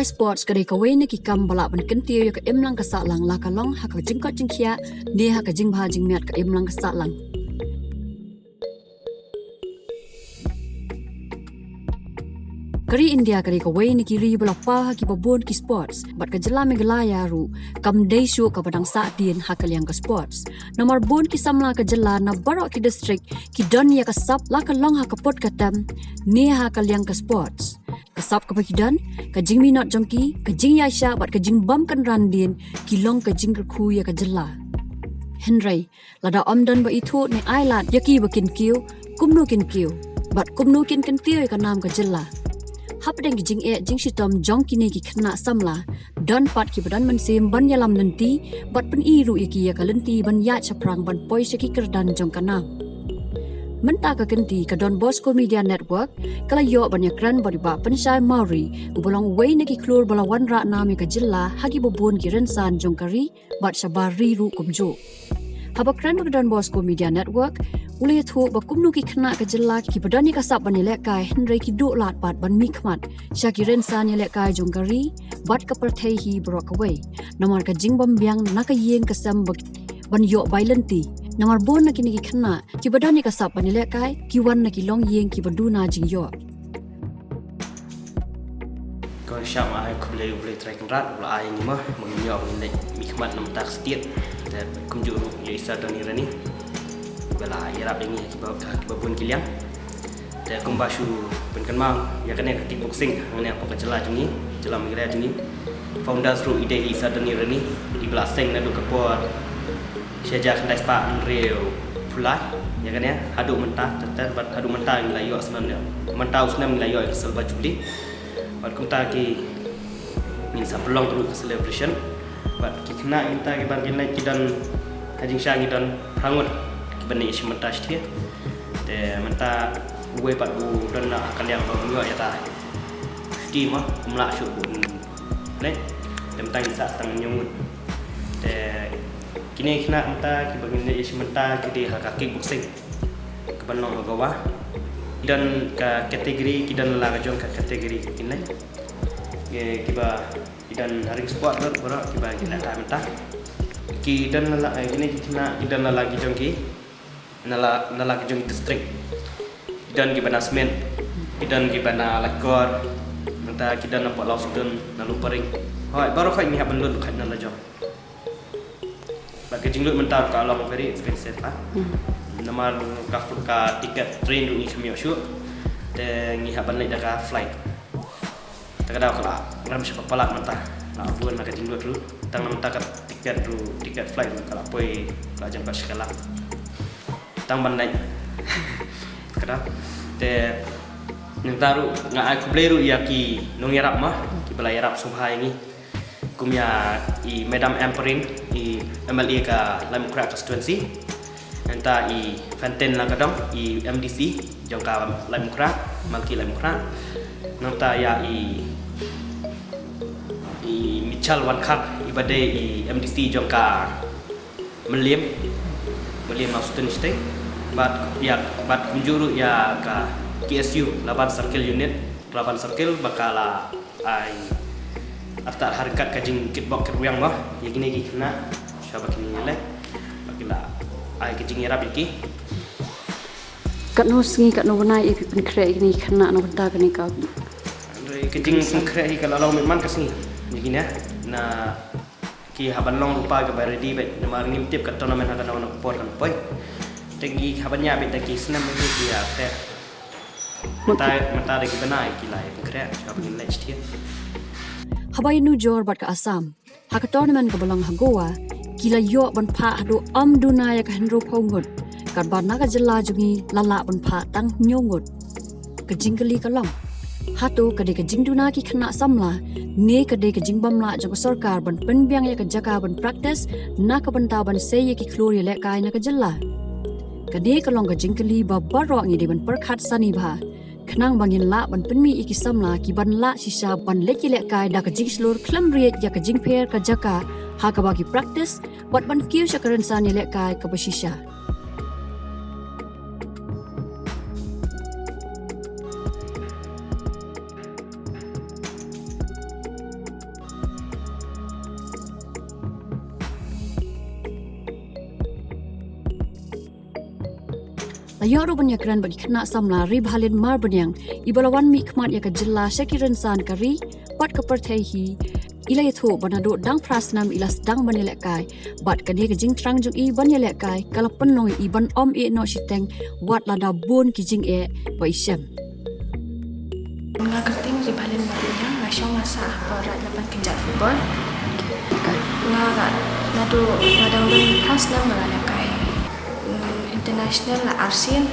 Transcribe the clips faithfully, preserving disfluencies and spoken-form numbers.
Sports ka dei kawei na ki kam ba lah ban kyntiew ïa ka imlang ka sahlang, la ka long ha ka jingkoit jingkhiah ne ha ka jingbha jingmiat ka imlang ka sahlang. Ka ri India ka dei kawei na ki ri ba la paw ha kiba bun ki sports, bad ka jylla Meghalaya ruh kam dei shuh kaba dang sahdien ha ka liang ka sports. Namar bun ki samla ka jylla na baroh ki district ki don ïa ka sap, la ka long ha ka pud ka tem ne ha ka liang ka sports. Ka sap kaba ki don, ka jingminot jong ki, ka jingïaishah bad ka jingbym kynran dien ki long ka jingkyrkhu ïa ka jylla. Hynrei lada ym don ba ithuh ne ailad ïa ki ba kin kiew, kumno kin kiew bad kumno kin kyntiew ïa ka nam ka jylla? Hapdeng ki jingeh jingshitom jong kine ki khynnah samla, don pat kiba don mynsiem ban ïalam lynti bad pyni ruh ïa ki ïa ka lynti ban ïaid shaphrang ban poi sha ki kyrdan jong ka nam. Mynta ka kynti ka Don Bosco Media Network ka la ïoh ban ïakren bad i Bah Pynshai Mawrie, uba long uwei na ki khlur ba la wanrah nam ïa ka jylla ha kiba bun ki rynsan jong ka ri bad shabar ri ruh kumjuh. Haba kren bad ka Don Bosco Media Network, u la ïathuh ba kumno ki khynnah ka jylla kiba don ïa ka sap ban ïalehkai hynrei ki duh lad pat ban mihkhmat sha ki rynsan ïalehkai jong ka ri bad ka pyrthei hi baroh kawei. Namar ka jingbymbiang na ka ïing ka sem ba, ban ïoh bai lynti. Namar bun na kine ki khynnah kiba don ïa ka sap ban ïalehkai ki wan na ki longïing kiba duna jingïoh. Kong Sham, ai khublei, khublei Trai Kynrad ba la ai ïa ngi ma, ba ngin ïoh ban leit mihkhmat na mynta ka stiet. Te kumjuh ruh ïa i Sir Donny Rani ba la ïarap ïa ngi ha kiba, ha kiba bun ki liang. Te kumba shu pynkynmaw, ïa kane ka kickboxing hangne hapoh ka jylla jong ngi, jylla Meghalaya jong ngi, founders ruh i dei i Sir Donny Rani, iba la seng naduh ka por shi hajar khyndai spah hynriewphew lai. Ïa kane haduh mynta, ter ter bad haduh mynta ngi la ïoh snem ne. Mynta u snem ngi la ïoh ïa ka Silver Jubilee. Bad kumta ki, ngin sa pynlong ruh ka celebration. Bad ki khynnah mynta kiba kin leit ki don, ha jingshisha ngi don phra ngut kiba ïashim bynta shatei. Te mynta uwei pat u don na ka liang ba u ïoh ïa ka fifty ma, um lah shuh ban leit. Te mynta ngin sah tang hynñiew ngut. Te kine ki khynnah mynta kiba kin leit ïashim bynta ki dei ha ka kickboxing kaban long ha Goa. Ki don ka category, ki don la ka jong ka category ki kin leit. Ki, kiba, ki don ha ring sport ruh baroh kiba kin leit mynta. Ki don la, eh, kine ki khynnah ki don la ki jong ki na la, na la ki jong district. Ki don kiba na Smit, ki don kiba na Laitkor, mynta ki don na Port Lawson, na Lumparing. Hooid, baroh khoit ngi hap ban lut khoit na la jong. Bad ka jinglut mynta ka long very expensive, ha. Hmm. Namar ka, ka ticket train ruh ngi khlem ïoh shuh. Te ngi hap ban leit da ka flight. Te ka daw ka la rem sha palat mynta. La bun na ka jinglut ruh. Tang na mynta ka ticket ruh, ticket flight ruh ka la poi, ka la jan pat shi ka lak. Tang ban leit. Ka daw. Te nangta ruh nga ai khublei ruh ïa ki nongïarap ma, kiba la ïarap sngewbha ïa ngi. Kum ïa i Madam Ampareen, i M L A ka Laitumkhrah constituency. Nangta i Fantin Langkadong, i M D C jong ka Laitumkhrah, Malki Laitumkhrah. Nangta ïa i, i Michal Wankhar, iba dei i M D C jong ka Mylliem, Mylliem Mawsynram shatei. Bad ïa, bad kumjuh ruh ïa ka K S U Laban Circle Unit, Laban Circle, ba ka la ai artat ha ryngkat ka jingkitbok kitrwiang ma ïa kine ki khynnah, sha ba kin ïaleh, ba ki la ai ka jingïarap ïa ki. Katno sngi, katno bnai ïa phi pynkhreh ïa kine ki khynnah na bynta kane ka? Ka jingpynkhreh hi ka la long mih man ka sngi ïa kine, na ki hap ban long lypa kaba ready beit, namar ngim tip ka tournament ha kano kano ka por kan poi. Te ngi hap ban ïa beit da ki snem beit ki ïa te. Mynta, mynta da ki bnai ki la ïa pynkhreh, hap ngin leit shatei. Haba ïanujor bad ka Assam, ha ka tournament kaba long ha Goa, ki la ïoh ban phah haduh ym duna ïa ka hynriewphew ngut, katba na ka jylla jong ngi la lah ban phah tang hynñiew ngut. Ka jingkylli ka long, hato ka dei ka jingduna ki khynnah samla, ne ka dei ka jingbymlah jong ka sorkar ban pynbiang ïa ka jaka ban practice na ka bynta ban sei ïa ki khlur ïalehkai na ka jylla? Kane ka long ka jingkylli ba baroh ngi dei ban pyrkhat sani bha, khnang ba ngin lah ban pynmih ïa ki samla kiban lah shisha ban leit ïalehkai da ka jingshlur khlem riej ïa ka jingpher ka jaka ha kaba ki practice, bad ban kiew sha ka rynsan ïalehkai kaba shisha. La ïoh ruh ban ïakren bad ki khynnah samla Ribahalin Marbaniang, iba la wan mihkhmat ïa ka jylla sha ki rynsan ka ri bad ka pyrthei hi. I la ïathuh ba naduh dang phra snem i la sdang ban ïalehkai, bad kane ka jingthrang jong i ban ïalehkai ka la pynlong ïa i ban ym ïeh noh shiteng wat lada bun ki jingeh ba i shem. Nga kyrteng Ribahalin Marbaniang, nga shong nga sah hapoh Raid Laban Kynjat Football. Nga la, naduh nga dang don phra snem nga la lehkai. Mm, international la arsien,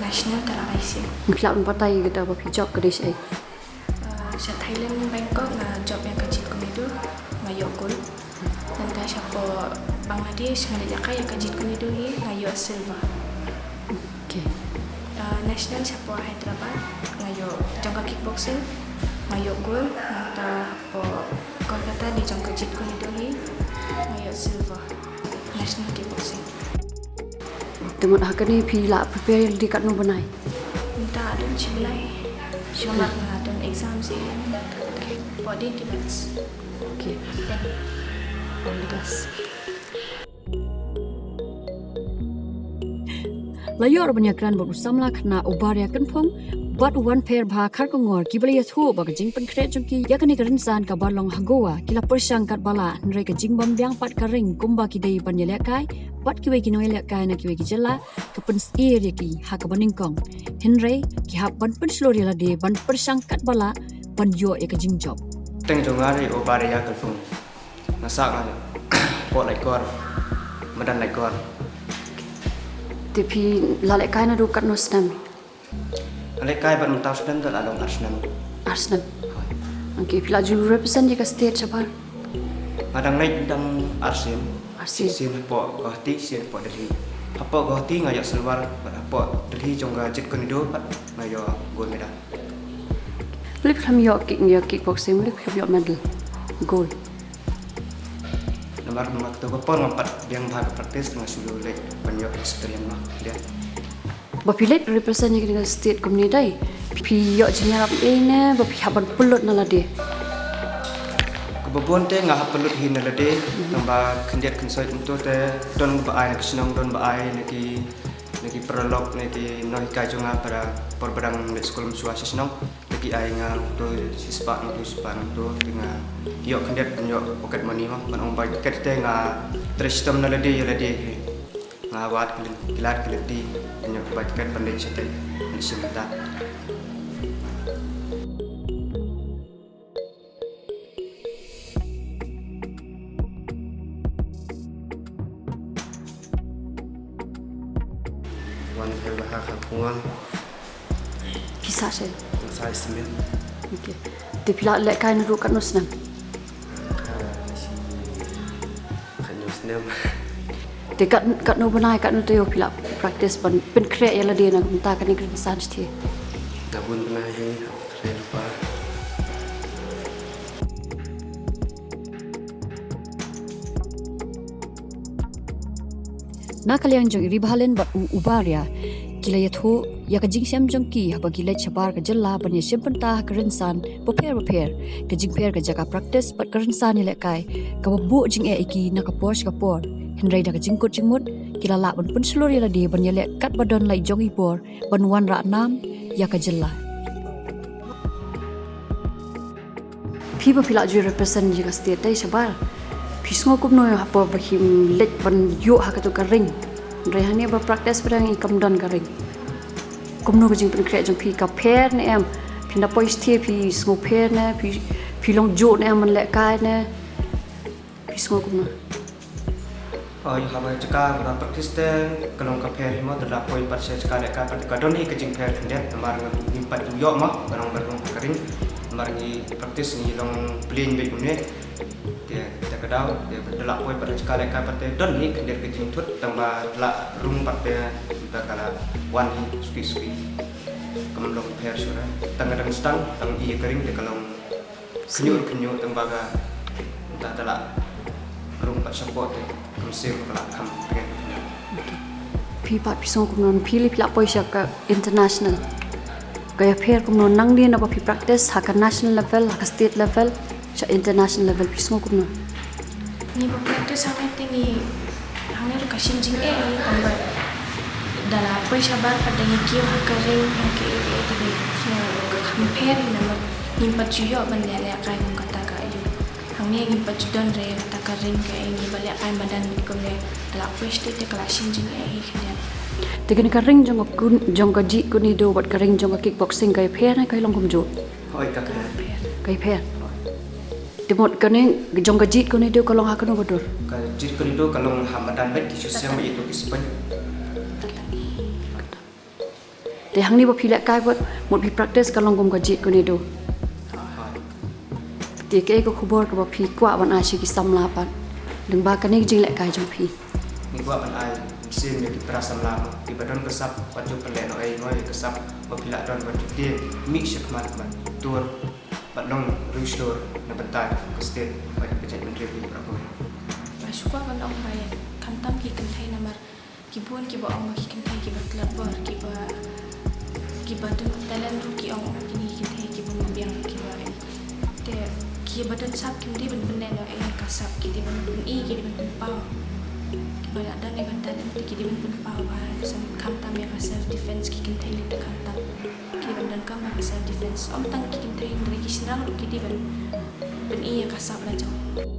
national te la laisien. Nga lah ban batai ïa kata ba phi jop ka dei shaei? Uh, sha Thailand, Bangkok, nga jop ïa ka Jeet Kune Do, nga ïoh gold. Nangta shapoh Bangladesh nga leit ïalehkai ïa ka Jeet Kune Do hi, nga ïoh silver. Okay. Uh, national shapoh Hyderabad nga ïoh jong ka kickboxing, nga ïoh gold. Nangta hapoh Kolkata dei jong ka Jeet Kune Do hi, nga ïoh silver, national kickboxing. Te mut ha kane phi la prepare ïa lade katno bnai? Mynta don shi bnai. Shi bnai. Namar nga don exam shi bnai. Hapoh dei ki best. Okay. All the best. La ïoh ruh ban ïakren bad u samla khynnah u Baria Kynphung bad u Wanpher Bha Kharkongor, kiba la ïathuh ba ka jingpynkhreh jong ki ïa kane ka rynsan kaba long ha Goa, ki la pyrshang katba lah, hynrei ka jingbym biang pat ka ring kumba ki dei ban ïalehkai bad kiwei ki nongïalehkai na kiwei ki jylla, ka pynsyier ïa ki ha kaba nyngkong. Hynrei ki hap ban pynshlur ïa lade ban pyrshang katba lah ban ïoh ïa ka jingjop. Kyrteng jong nga dei u Baria Kynphung. Nga sah nga hapoh Laitkor, madan Laitkor. Te phi la lehkai naduh katno snem? Nga lehkai bad mynta u snem te la long ar snem. Ar snem. Okay, phi la ju represent ïa ka state shabar? Nga dang leit dang ar sien. Ar sien. Sien hapoh Guwahati, sien hapoh Delhi. Hapoh Guwahati nga ïoh silver, bad hapoh Delhi jong ka Jeet Kune Do pat nga ïoh gold medal. Balei phi khlem ïoh kick, ïoh kickboxing, balei phi khlem ïoh medal, gold? Namar, namar kato ka por ngam pat biang bha ka practice, nga shu leit ban ïoh experience ma, dei. Ba phi leit represent ïa ka state kumne dei, phi ïoh jingïarap ei ne ba phi hap ban pynlut na lade? Kaba bun te nga hap pynlut hi na lade, tang ba khyndiat khynsoit mynta te don ba ai na ki shnong, don ba ai na ki, na ki paralok, na ki nonghikai jong nga para por ba dang leit skul mynshuwa sha shnong. Te ki ai nga uto shispah, uto shispah, uto, te nga ïoh khyndiat ban ïoh pocket money mo, ban ong bai tiket te nga trei shitom na lade ïa lade hi. Nga wad ki lynti, ki lad ki lynti, ban ïoh bai tiket ban leit shatei, ban shim ta. Wan hel ha ka kuang. Phi sah seh? Nga sah snem. Okay. Te phi la lehkai naduh katno snem? Ah, shi khatñiew snem. Te kat, katno bnai, katno taïew phi la practice ban pynkhreh ïa lade na ka bynta kane ka rynsan shathie? Nga bun bnai hi, khreh lypa. Na ka liang jong i Ribahalin bad u, u Baria, ki la ïathuh ïa ka jingshem jong ki haba ki leit shabar ka jylla ban ïashim bynta ha ka rynsan bapher bapher. Ka jingpher ka jaka practice bad ka rynsan ïalehkai kaba buh jingeh ïa ki na ka por sha ka por. Hynrei da ka jingkut jingmut ki la lah ban pynshlur ïa lade ban ïaleh katba don la i jong i bor ban wanrah nam ïa ka jylla. Phi ba phi la ju represent ïa ka state dei shabar, phi sngew kumno hapoh ba phim leit ban ïoh ha kato ka ring? Hynrei hangne ba practice ba dang i kam don ka ring. Kumno ka jingpynkhreh jong phi, ka pher ne em? Phin da poi shathie phi sngew pher ne, phi, phi long juh ne em ban lehkai ne? Phi sngew kumno? Oh, ïa haba jaka ba practice te ka long ka pher hi mo, te da poi pat sha jaka lehkai pat ka don hi ka jingpher khyndiat, namar ngim pat ju ïoh mo, ka long ba long ka ring, namar ngi practice ngi long plain beit une. Te, te ka daw, te da la poi pat jaka lehkai pat te don hi khyndiat ka jingthut, tang ba la rung pat te, te ka la wan hi suki suki. Kam long pher shuh re. Tang ka dang stang, tang i ka ring te ka long Khynñiuh khynñiuh tang ba ka, ta, ta la rung pat sha pok te, kam siew ka la kham pyngen. Okay. Phi pat phi sngew kumno, phi lei phi la poi sha ka international? Ka ïapher kumno nangne naba phi practice ha ka national level, ha ka state level, sha international level, phi sngew kumno? Ngi ba practice hangne te ngi, hangne ruh ka shim jingeh ngi tang ba Da la poi shabar pat da ngi kiew ha ka ring ha kaei kaei te ka ïoh sngewbha ka kham pher hi namar ngim pat ju ïoh ban leh lehkai kum kata ka aïu. Hangne ngim pat ju don re kata ka ring kaei ngi ba lehkai madan bad kumne. Da la poi shatei te ka la shim jingeh hi khyndiat. Te kane ka ring jong ka kun jong ka Jeet Kune Do bad ka ring jong ka kickboxing ka ïapher ne ka long kumjuh? Hooid ka pher. Ka ïapher. Te mut kane jong ka Jeet Kune Do ka long ha kano ka dur? Ka Jeet Kune Do ka long ha madan bad ki shu siang bad ïa ki sport. Te hangne ba phi lehkai pat mut phi practice ka long kum ka Jeet Kune Do. Te kaei ka khubor kaba phi kwah ban ai sha ki samla pat lyngba kane ka jinglehkai jong phi? Ngi kwah ban ai mynsiem ïa ki para samla kiba don ka sap, wat ju pynlehnohei noh ïa ka sap ba phi la don, wat ju tieng, mih shakhmat bad tur bad long riewshlur na bynta ka state bad ka jaitbynriew hi baroh kawei. Nga shu kwah ban ong ba ïa khamtam ki kynthei namar ki bun kiba ong ba ki kynthei kiba klet bor, kiba, kiba don talent ruh ki ong, kine ki kynthei kiba biang kiba. Te kiba don sap kim dei ban pynlehnohei ïa ka sap, ki dei ban pyni, ki dei ban pynpaw. Kiba la don ïa ka talent te ki dei ban pynpaw ba, khamtam ïa ka self defense, ki kynthei lei te khamtam. Ki dei ban donkam ïa ka self defense. Ym tang ki kynthei, hynrei ki shynrang ruh ki dei ban pyni ïa ka sap lajong.